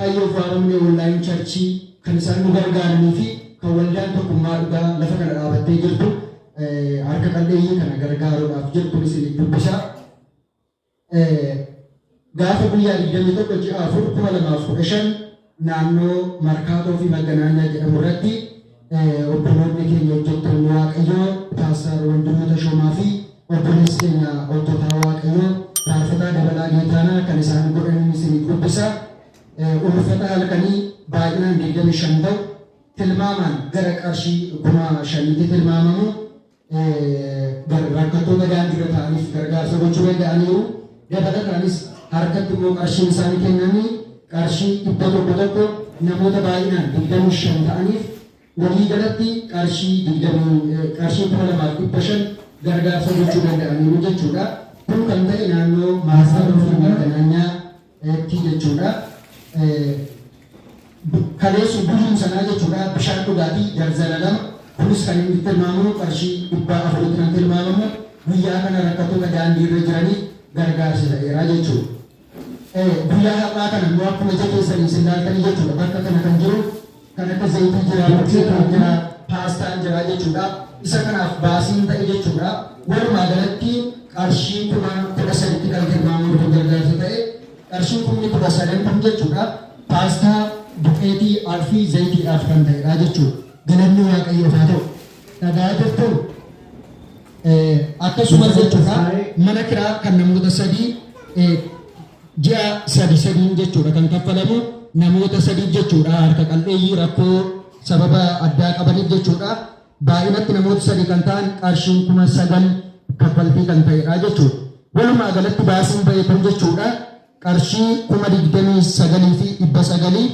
Kaayyoof Waamamne Online Church kan isaan nu gargaaranii fi kan waldaan tokkummaa dhugaa lafa kana dhaabattee jirtu harka qalleeyyii kana gargaaruudhaaf jirtu isin dubbisa. Gaafa guyyaa 21 ji'a 4 2015 naannoo Markaatoo fi Magganaanyaa jedhamu irratti obboloonni keenya hojjettoonni Waaqayyoo Paaster Wandimuu Tashoomaa fi obboleessi keenya hojjetaa Waaqayyoo Faarfataa Dabalaa Geetaanaa kan isaan godhan isin dubbisa. Uffata halkanii baay'inaan 25 ta'u tilmaamaan gara qarshii 5,000tti tilmaamamu rakkattoota daandiirra ta'aniif gargaarsa gochuu danda'aniiru. Dabalataanis harkatti immoo qarshiin isaanii kennanii qarshii 100 tokko namoota baay'inaan 25 ta'aniif walii galatti qarshii 20 qarshii 2,500 gargaarsa gochuu danda'aniiru jechuudha. Kun kan ta'e naannoo Markaatoo fi Magganaanyaatti jechuudha. Kaleessu guyyum sanaa jechuudha bishaan dhugaatii darzana 2, kunis kan inni tilmaamamu qarshii 400tti kan tilmaamamu, guyyaa kana rakkattoota daandii irra jiraniif gargaarsa ta'eera jechuudha. Guyyaa har'aa kana immoo akkuma ija keessanii isin ilaaltanii jechuudha, bakka kana kan jiru kan akka zayitii jira, buqqeetaan jira, paastaan jira jechuudha. Isa kanaaf baasiin ta'e jechuudha. Walumaa galatti qarshii 13,000tti kan tilmaamamu kan gargaarsa ta'e, qarshiin 13,000 kun jechuudha paastaa, duqeetii, alfii, zayitiidhaaf kan ta'edha jechuudha. Galanni Waaqayyoof haa ta'u. Dhagaa jirtu. Akkasumas jechuudha mana kiraa kan namoota sadii ji'a sadi sadiin jechuudha kan kaffalamu namoota sadiif jechuudha, harka qal'eeyyii rakkoo sababa addaa qabaniif jechuudha. Baay'inatti namoota sadii kan ta'an qarshiin 9,000 kaffaltii kan ta'edha jechuudha. Walumaa galatti baasiin ba'e kun jechuudha qarshii 29,900.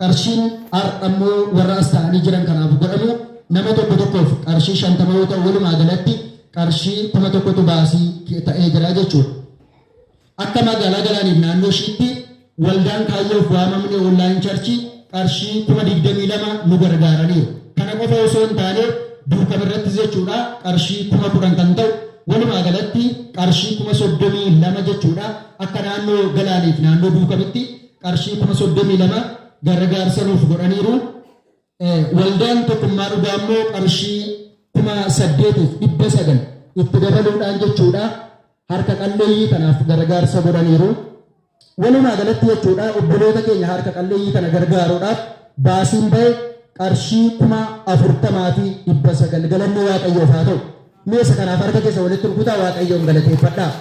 Qarshiin har'a immoo warra as ta'anii jiran kanaaf godhamu nama tokko tokkoof qarshii 50 yoo ta'u, walumaa galatti qarshii 1,000tu baasii ta'ee jira jechuudha. Akka magaalaa Galaaniif naannoo ishiitti waldaan Kaayyoof Waamamne Online Church qarshii 22,000 nu gargaaraniiru. Kana qofa osoo hin taane Duukam irrattis jechuudha qarshii 10,000 kan ta'u, walumaa galatti qarshii 32,000 jechuudha, akka naannoo Galaaniif naannoo Duukamitti qarshii 32,000 gargaarsa nuuf godhaniiru. Waldaan tokkummaa dhugaa immoo qarshii 8,900 itti dabaluudhaan jechuudha harka qalleeyyii kanaaf gargaarsa godhaniiru. Walumaa galatti jechuudha obboloota keenya harka qalleeyyii kana gargaaruudhaaf baasiin ba'e qarshii 40,900. Galanni Waaqayyoof haa ta'u. Meesa kanaaf harka keessa walitti rukutaa Waaqayyoon galateeffadhaa.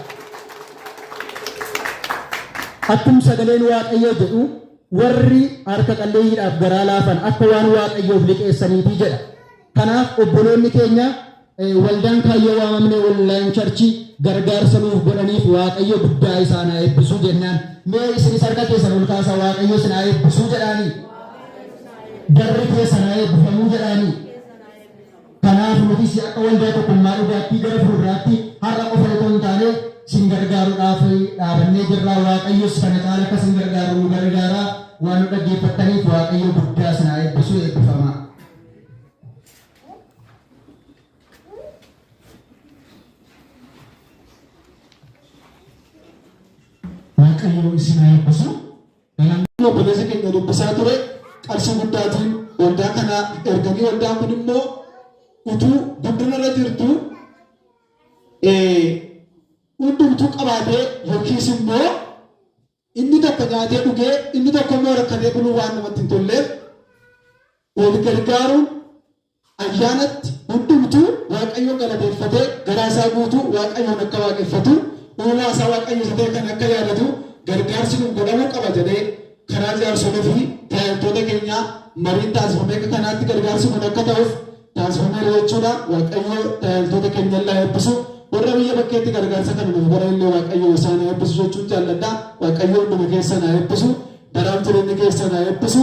Akkum sagaleen Waaqayyoo jedhu, warri harka qalleeyyiidhaaf garaa laafan akka waan Waaqayyoof liqeessaniitii jedha. Kanaaf obboloonni keenya waldaan Kaayyoo Waamamne Online Church gargaarsa nuuf godhaniif Waaqayyo guddaa isaan haa eebbisuu jennaan. Mee isinis harka keessan ol kaasaa Waaqayyo isin haa eebbisuu jedhaanii. Barri keessan haa eebbifamuu jedhaanii. Kanaaf nutis akka waldaa tokkummaa dhugaatti gara fuulduraatti har'a qofa otoo hin taane sin gargaaruudhaaf dhaabannee jirra. Waaqayyos kana caala akka sin gargaaru nu gargaara. Waan nu dhaggeeffattaniif Waaqayyo guddaa isin haa eebbisu, eebbifamaa. Waaqayyo isin haa eebbisu. Galanni obboleessa keenya dubbisaa ture qarshii guddaatiin waldaa kana erganii, waldaan kun immoo utuu guddina irra jirtu hundumtuu qabaatee yookiis immoo inni tokko nyaatee dhugee inni tokko immoo rakkatee buluu waan namatti hin tolleef, wal gargaaruun ayyaanatti hundumtuu Waaqayyoon galateeffatee garaa isaa guutuu Waaqayyoon akka waaqeffatu, uumaa isaa Waaqayyo isa ta'e kan akka yaadatu gargaarsi kun godhamuu qaba jedhee karaa jaarsolii fi tajaajiltoota keenyaa mariin taasifamee akka kanaatti gargaarsi kun akka ta'uuf taasifameera jechuudha. Waaqayyo tajaajiltoota keenya illee eebbisu. Warra biyya bakkeetti gargaarsa kana nuuf godhan illee Waaqayyo isaan haa eebbisu jechuun jaalladha. Waaqayyo hunduma keessan haa eebbisu. Baraaf jireenya keessan haa eebbisu.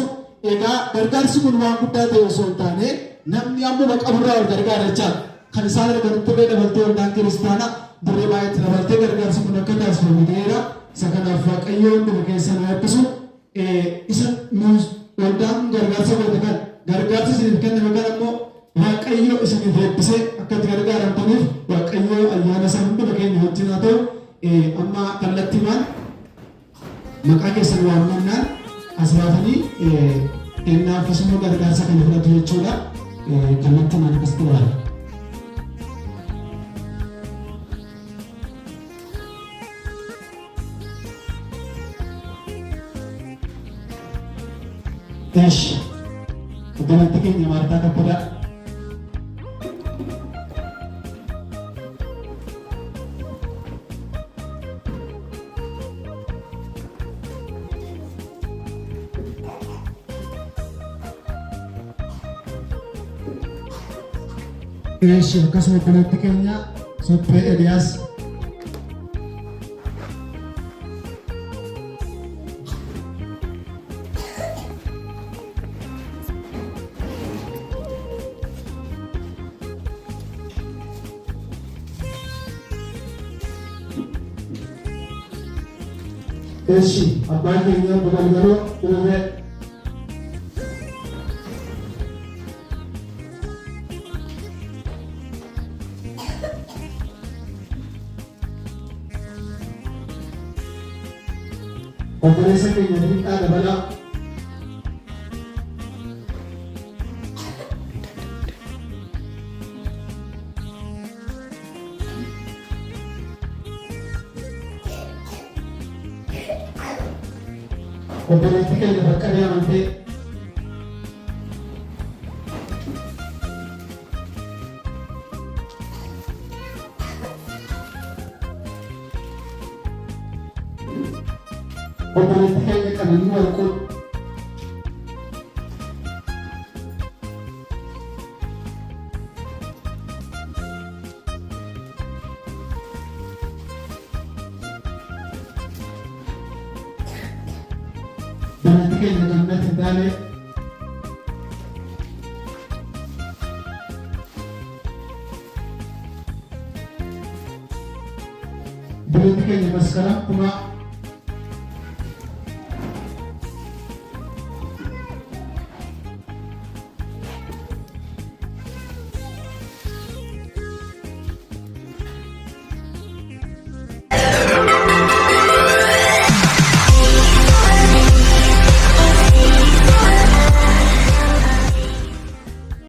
Egaa gargaarsi kun waan guddaa ta'e osoo hin taane namni ammuma qaburraa wal gargaara jechaadha. Kan isaan arganitti illee dabaltee waldaan kiristaanaa dirree baay'eetti dabaltee gargaarsi kun akka taasifamu ta'eera. Isa kanaaf Waaqayyo hunduma keessan haa eebbisu. Isa nuus waldaan kun gargaarsa goote kan gargaarsi isiniif kenname kan ammoo Waaqayyo isiniif eebbisee akka itti gargaaramtaniif Waaqayyo ayyaana isaa hunduma keenya wajjin haa ta'u. Amma kallattiimaan maqaa keessan waammannaan As baatanii kennaa akkasuma gargaarsa kana fudhatu jechuudha. Kallattii akkasitti ilaala. Eesh, obboleettii keenya Maartaa Kabbadaa. Eesh, akkasuma obboleettii keenya Sophee Eliyaas. Eeshi, abbaan keenya obbo Galgaloo Uumee. Obboleessa keenya Dinqaa Dabalaa. Obboleettii keenya Baqqalee Amantee. Obboleettii keenya Qananii Warquu. Obboleettii keenya Gannat Indaalee. Obboleettii keenya Maskaram Kumaa.